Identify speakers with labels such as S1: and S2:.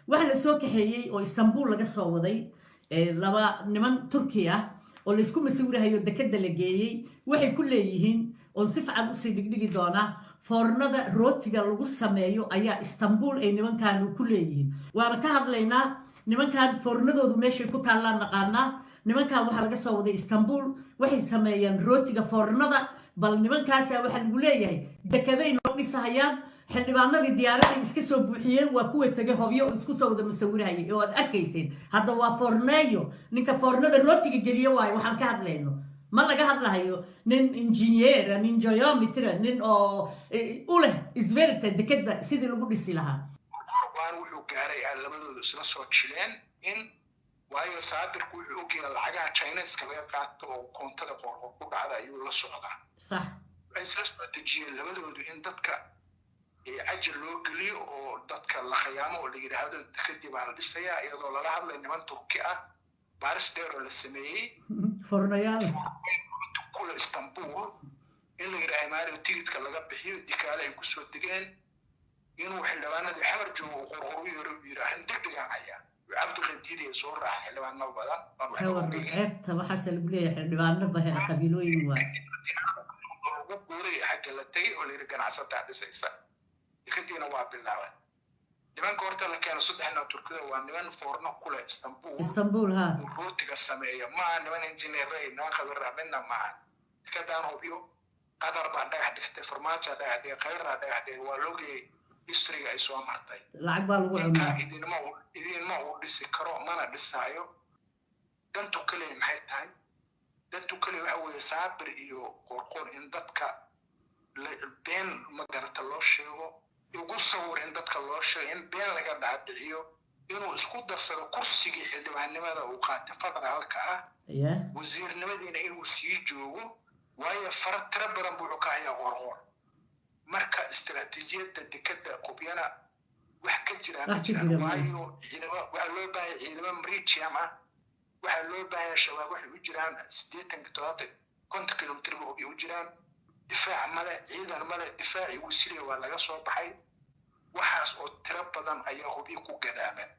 S1: Waxaa la soo kaxeeyey oo Istanbul laga soo waday laba niman Turki ah oo laysku masawirahayo dekeda la geeyey. Waxay ku leeyihiin, oon si fiican usii dhigdhigi doonaa, foornada rootiga lagu sameeyo ayaa Istanbul ay nimankan ku leeyihiin. Waana ka hadlaynaa nimankan foornadoodu meeshay ku taallaan naqaanaa. Nimankan waxaa laga soo waday Istanbul, waxay sameeyaan rootiga foornada. Bal nimankaasa waxaa lagu leeyahay dekeday noo dhisahayaan. Xildhibaanadii diyaaraday iska soo buuxiyeen, waa kuwa tegay Hobyo oo isku soo wada masawirahayay oo aad arkayseen. Hadda waa foorneeyo, ninka foornada rootiga geliyo waayo. Waxaan ka hadlayno ma laga hadlahayo nin injineera, nin geometra, nin oo u leh isvelta dekeda sidii lagu dhisi lahaa.
S2: Waan wuxuu gaaray aan labadoodu isla soo jileen in, waayo Saabirku wuxuu ogyahay lacagaha Chineska laga qaato oo koontada Qoorqoor ku dhacda ayuu la socdaa. Waxay isla soo dejiyeen labadoodu in dadka cajir loo geliyo oo dadka la khayaamo oo la yidhaahdo dekadii baa la dhisayaa, iyadoo lala hadlay niman Turki ah, baaris dheer oo la sameeyey.
S1: Fornayaal.
S2: Kula Istanbul in la yidhaha imaariyo, tigidka laga bixiyo, dikaale ay kusoo degeen, inuu xildhibaanadii Xamar joogo uu Qorqor u yeero, uu yidhi arrin degdegaan hayaa. Cabdiqayb diidaya soo raaca xildhibaano badan baan waxba ogeyn.
S1: Ceebta waxaase lagu leeyahay xildhibaano bahe qabiilooyin waay.
S2: Lagu guuray xagga la tegay oo la yidhi ganacsataa dhisaysa dekadiina waa bilaabay. Nimanka horta la keeno saddexna Turkida waa niman foorno kule Istanbul.
S1: Istanbul, ha.
S2: Uu rootiga sameeya maaha niman injineeray, niman khabira midna maaha. Dekadaan Hobyo Qatar baa dhagax dhigtay, Farmaajo dhagax dhigay, Khayraa dhagax dhigay. Waa loogayay historyga ay soo martay.
S1: Lacag baa lagu
S2: ninka
S1: cunaa.
S2: Idinma uu dhisi karo, mana dhisaayo. Dantu kaliya maxay tahay? Dantu kaliya waxa weeye Saabir iyo Qorqor in dadka been magarata loo sheego, ugu sawir in dadka loo sheego, in been laga dhaadhiciyo, inuu isku darsado kursigii xildhibaannimada uu qaatay federaalka ah, wasiirnimadiina inuu sii joogo, waayo fara tiro badan buu wuxuu ka hayaa Qorqor. Marka istaraatiijiyadda dekadda Qobyana wax ka jiraan ma
S1: Wax ka
S2: jiraan.
S1: jira ma.
S2: Waayo ciidamo waxaa loo baahanya, ciidamo maritime ah waxaa loo baahanya. Shabaab waxay u jiraan 80, 70, 50 kilomitr ba u jiraan. Difaac male, ciidan male, difaacii Wisiliya waa laga soo baxay. Waxaas oo tiro badan ayaa Hubyo ku gadaaman.